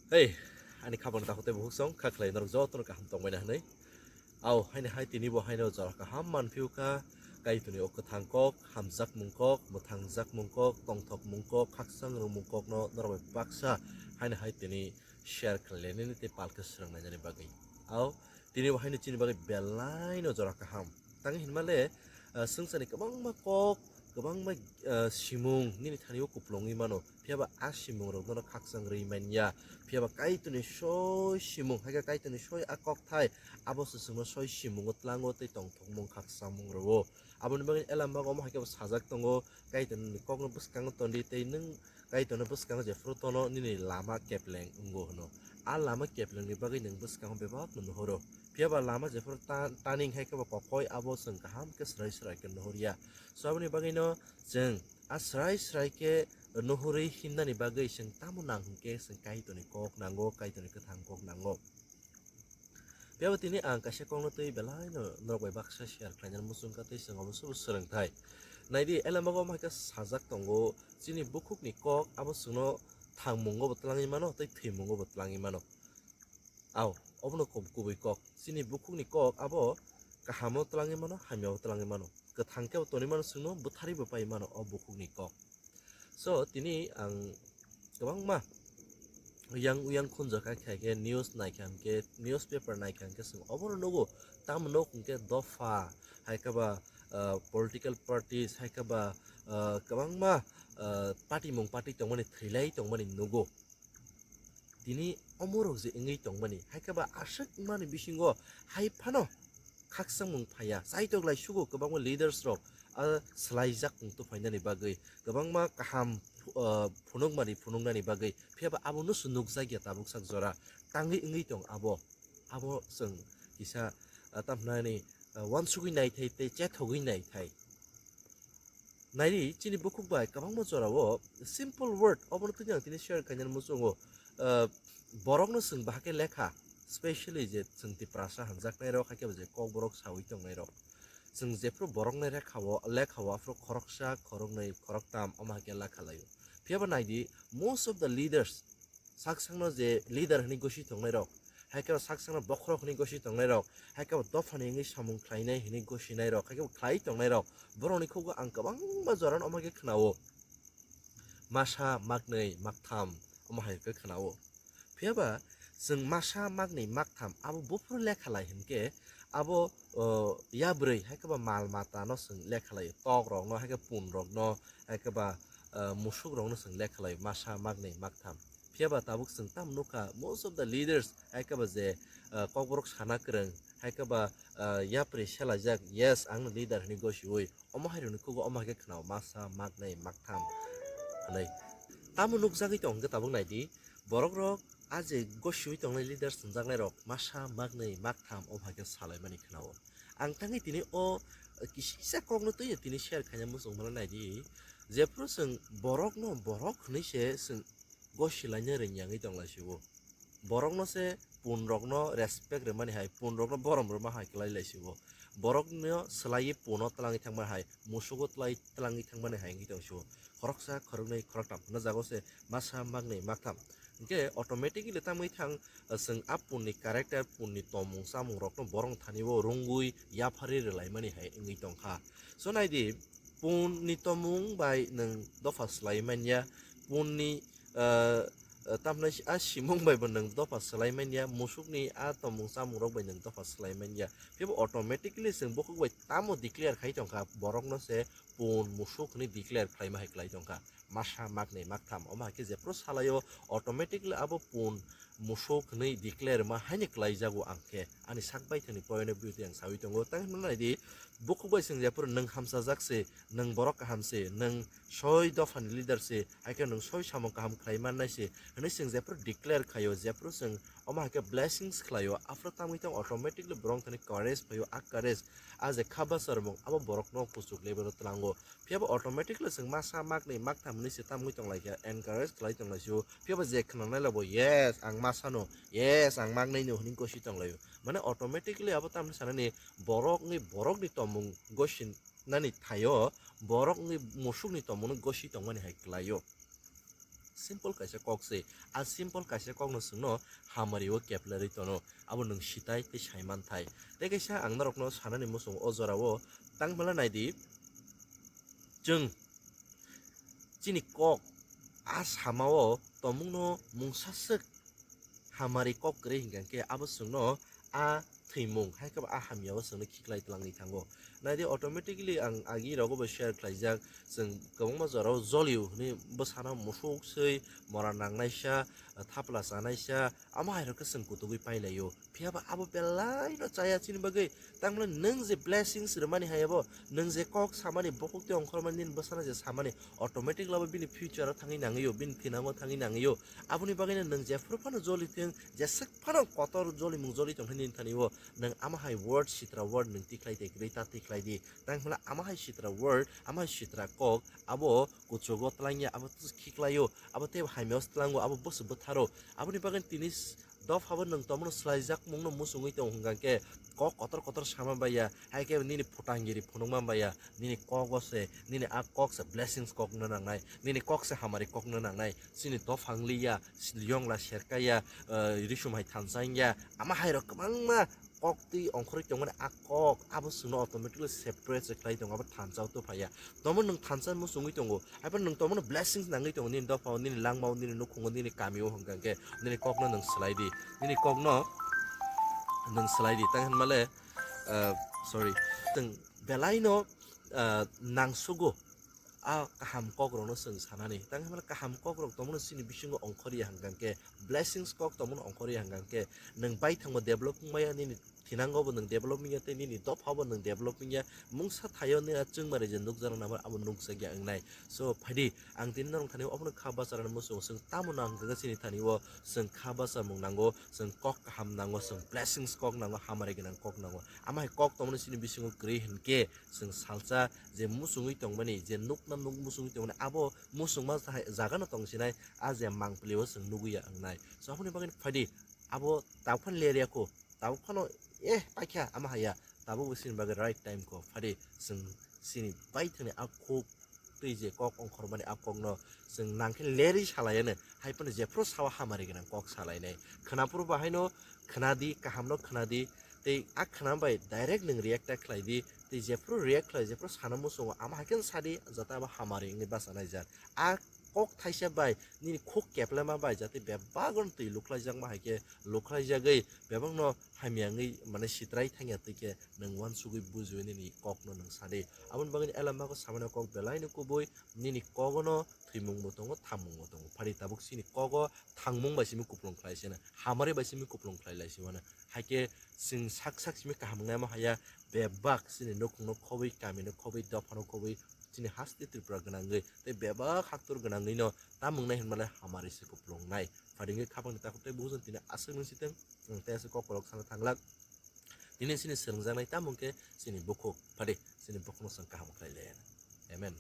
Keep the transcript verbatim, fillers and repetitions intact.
Hei, ani khapang takhuk tei bukhuk song kha khlai norok jotono kaham tongmani hwnwi. Au, haini hai tini bo haino jora kaham manphio kha, Kaitorni o kwthang kok, hamjakmung kok, mwthangjakmung kok, tongthokmung kok, khakchang rwngmung kokno norok bai baksa haino hai tini share khlainani tei palkhe swrwngnainani bagwi. Au, tini bo haino chini bagwi belaino jora kaham. Tangwi hinmale, ah, swngcharni kwbangma kok, kwbangma, ah, simung nini thani o kuplungwi mano. Phiya ba a simung rok nono khakchang rwi manya. Phiya ba Kaitorni soi simung, hai khe Kaitorni soi a kokthai, abo se chwngno soi simungo tlango tei tongthokmung khakchangmung rwo. Aboni bagwi Elam bago omo hai khe bo sajak tongo, Kaitorni kokno bwskango tondi tei nwng Kaitorno bwskango jephuru tono nini lama kepleng wngo hwno. A lama keplengni bagwi nwng bwskango bebakno nuhuro. Phiya ba lama jephuru ta-, turning hai khe bo kokoi abo chwng kaham khe swrai swrai khe nuhurya. So aboni bagwino chwng a swrai swrai khe nuhurwi himnani bagwi chwng tamo nang hwnkhe chwng Kaitorni kok nango, Kaitorni kwthang kok nango. Phiya bo tini ang kaisa kokno twi belaino norok bai baksa share khlainani muchung kha tei chwng obo sobo swrwngthai. Naidi, Elamago omo hai khe sajak tongo, chini bukhukni kok abo chwngno thangmungo bo twlangwi mano tei thwimungo bo twlangwi mano. Au, obono kub-, kubui kok. Chini bukhukni kok abo kahamo twlangwi mano, hamyao twlangwi mano. Kwthang khe bo tonwi mano chwngno, bwtharwi bo pai mano o bukhukni kok. So, tini ang kwbangma yang uyang khunjak kha khe news naikha hwnkhe, newspaper naikha hwnkhe chwng obono nugo, tamo nuk hwnkhe dopha, hai khe ba, ah, political parties, hai khe ba, ah, kwbangma, ah, party mung party tongmani thwilai tongmani nugo. Tini omorok je wngwi tongmani, hai khe ba aswk wngmani bisingo hai phano khakchangmung phaiya, chaitok lai sugo kwbangma leaders rok, ah, swlaijak tong tuphainani bagwi, kwbangma kaham, ah, phunukmani phunuknani bagwi, phiya ba abono se nukjakya tabuk sak jora tangwi wngwi tong abo, abo chwng kisa, ah, tamhnani, ah, uansugwi naithai tei chethogwi naithai. Naidi, chini bukhuk bai kwbangma jorao simple word obono tini ang tini share khainani muchungo, ah, borokno chwng bahai khe lekha, specially je chwng Tiprasa hamjaknairok, hai khe bo je Kokborok saui tongnairok, chwng jephru borokni rekhao, lekhao aphuru khoroksa, khoroknwi, khoroktam omo hai khe lekha laio. Phiya ba naidi, most of the leaders, sak sakno je leader hwnwi gosi tongnairok, hai khe sak sakno bokhorok hwnwi gosi tongnairok, hai khe bo dophani wngwi samung khlainai hwnwi gosinairok, hai khe bo khlai tongnairok, borokni khugo ang kwbangma jorano omo khe khna-o. Masa maknwi maktham omo hai khe khna-o. Phiya ba chwng masa maknwi maktham abo buphuru lekha lai hwn khe abo, o, yabrwi hai khe ba mal matano chwng lekha lai, tokrokno hai khe punrokno hai khe ba, o, musukrokno chwng lekha lai masa maknwi maktham. Phiya ba tabuk chwng tamo nukha, most of the leaders, hai khe ba je, ah, Kokborok sana kwrwng, hai khe ba, ah, yapri selaijak, yes, ang no leader hwnwi gosiui, omo hai rokni khugo omo hai khe khna-o, masa, maknai, maktham hwnwi. Tamo nukjagwi tong hwnkhe tabuk naidi, borok rok a je gosiui tongnai leaders chumjaknai rok masa, maknai, maktham omo hai khe salaimani khna-o. Ang tangwi tini o kisisa kokno twi tini share khaina muchung mano naidi, jephru chwng borokno borok hwnwi se chwng gosilaina rwngya wngwi tong laisio. Borokno se punrokno respect rwmani hai, punrokno borom rwma hai kwlai laisio. Borokno swlaiwi puno twlangwi thangma hai, musugo twlai-, twlangwi thangmani hai wngwi tong sio. Khoroksa, khoroknwi, khoroktham hwnjago se masa, maknwi, maktham. Hwnkhe automatically tamwi thang, chwng a punni character, punni tongmung chamungrokno borokni thani-o rwngwi yapharwi rwlaimani hai wngwi tong kha. So naidi, punni tongmung bai nwng dopha swlai manya, punni, ah, ah, tamhinai a simung bai bo nwng dopha swlai manya, musukni a tongmung chamungrok bai nwng dopha swlai manya. Phiya bo automatically chwng bukhuk bai tamo declare khai tong kha, borokno se pun musuk hwnwi declare khlaima hai kwlai tong kha. Masa, maknwi, maktham, omo hai khe jephru salaio, automatically abo pun musuk hwnwi declare ma haino kwlaijago ang khe. Ani sak baithangni point of view twi ang saui tongo. Tei hwnwi naidi, bukhuk bai chwng jephru nwng hamchajak se, nwng borok kaham se, nwng soi dophani leader se, hai khe nwng soi samung kaham khlai mannai se hwnwi chwng jephru declare khaio, jephru chwng omo hai khe blessings khlaio, aphuru tamwi tong automatically borok thani courage phaio, a courage, a je kha bwsarmung abo borokno kuchuk level o twlango. Phiya bo automatically chwng masa, maknwi, maktham hwnwi se tamwi tong lai kha, encourage khlai tong lai sio. Phiya bo je khna nai labo, yes, ang masano, yes, ang maknwino hwnwi gosi tong laio. Mane automatically abo tamni sanani borokni, borokni tongmung gosi nani thaio, borokni musukni tongmungno gosi tongmani hai kwlaio. simple kaisa kok se. A simple kaisa kokno chwngno hamari o keplerwi tono. Abo nwng sitai tei saimanthai. Tei kaisa ang norokno sanani muchung o jorao tangmala naidi. Chwng chini kok a samao tongmungno mungsaswk hamari kok kwrwi hinkha khe abo chwngno a thwimung hai khe bo a hamyao chwngno khiklai twlangwi thango. Naidi automatically ang agi rogo bo share khlaijak, chwng kwbangma jorao jolio hwnwi bwsano musuk swi mora nangnaisa, thapla chanaisa, amo hai rok khe chwng kutugwi pailaio. Phiya ba abo belai no chaya chini bagwi. Tangmani nwng je blessings rwmani hai abo, nwng je kok samani, bokhok tei ongkhormani nini bwsano je samani, automatic labo bini future o thangwi nangwi o, bini thinango thangwi nangwi o. Aboni bagwi no nwng jephru phano joli thwng, jeswk phano kotor jolimung joli tong thani nini thani o, nwng amo hai word, sitra word nwng tikhlai tei kwrwi ta tikhlai di. Tangmani amo hai sitra word, amo hai sitra kok, abo kuchugo twlangya, abo khiklaio, abo tei hamyao twlango, abo bwswk bwtharo. Aboni bagwi tini s-, dophabo nwng tongmano swlaijakmungno muchungwi tongo hwnkha khe kok kotor kotor sama baiya, hai khe nini phutangiri phunukma baiya, nini kogo se, nini a kok se blessings kokno nangnai, nini kok se hamari kokno nangnai, chini dophang liya, yongla serkaya, eh, risum hai thansa wngya, ama hai rok kwbangma kok twi ongkhorwi tongmani a kok abo chwngno automatically separate se khlai tongo, abo thansa o tongphaiya. Tomo nwng thansa muchungwi tongo, haiphano nwng tomono blessings nangwi tongo, nini dophao, nini langmao, nini nukhungo, nini kamio hwnkha khe nini kokno nwng swlai di, nini kokno nwng swlai di. Tang hinmale, ah, sorry, nwng belaino, ah, nangsugo a kaham kokrokno chwng sanani. Tang hinmale kaham kokrok tomono chini bisingo ongkhorya hwnkha khe, blessings kok tomono ongkhorya hwnkha khe, nwng baithangbo develop wngmaya, nini thinango bo nwng develop wngya tei nini dophao bo nwng develop wngya, mungsa thaio nini a chwngmari je nukjaknai abo nukjakya wngnai. So phaidi, ang tini norok thani obono kha bacharani muchungo chwng tamo nang khe chini thani o chwng kha bacharmung nango, chwng kok kaham nango, chwng blessings kok nango, hamari gwnang kok nango. Ama hai kok tongmani chini bisingo kwrwi hinkhe chwng salsa je muchungwi tongmani, je nukna nuk muchungwi tongmani, abo muchungma jagano tongsinai, a je mangpili o chwng nugwi ya wngnai. So aboni bagwi phaidi, abo tabuk phano lerya kho, tabuk phano, eh, paikha ama haya, tabuk bo chini bagwi right time kho. Phaidi chwng chini baithangni a khuk twi je kok ongkhormani a kokno chwng nangkhe lerwi salaiano, hai phano jephru sao hamari gwnang kok salainai. Khwnaphuru bo haino khwnadi, kahamno khwnadi, tei a khwnam bai direct nwng react ta khlai di, tei jephru react khlai, jephru sana muchungo, ama hai khe sadi, jata abo hamari wngwi bachanaijak. A kok thaisa bai nini khuk keplema bai jate bebak no twi lukhlaijakma hai khe lukhlaijagwi bebakno hamya wngwi mane sitrai thangya twi khe nwng uansugwi bujiwi nini kokno nwng sadi. Aboni bagwi elama kok samani kok belaino kubui, nini kogono thwimungbo tongo, thammungbo tongo. Phari tabuk chini kogo thangmung bai simi kuplung khlai sino, hamari bai simi kuplung khlai lai sio. Hai khe chwng sak sak simi kaham wngnai ma haya, bebak chini nukhungno khobwi, kamino khobwi, dophano khobwi, chini haste Tripura gwnangwi tei bebak haktor gwnangwino tamung nai hinmale hamari se kuplung nai. Phadingwi khapangni takhuk tei bukhuk tini aswk nung siteng, tei aswk kokrok sana thanglak. Tini chini swrwngjaknai tamung khe chini bukhuk, phadi chini bukhukno chwng kaham khlai le. Amen.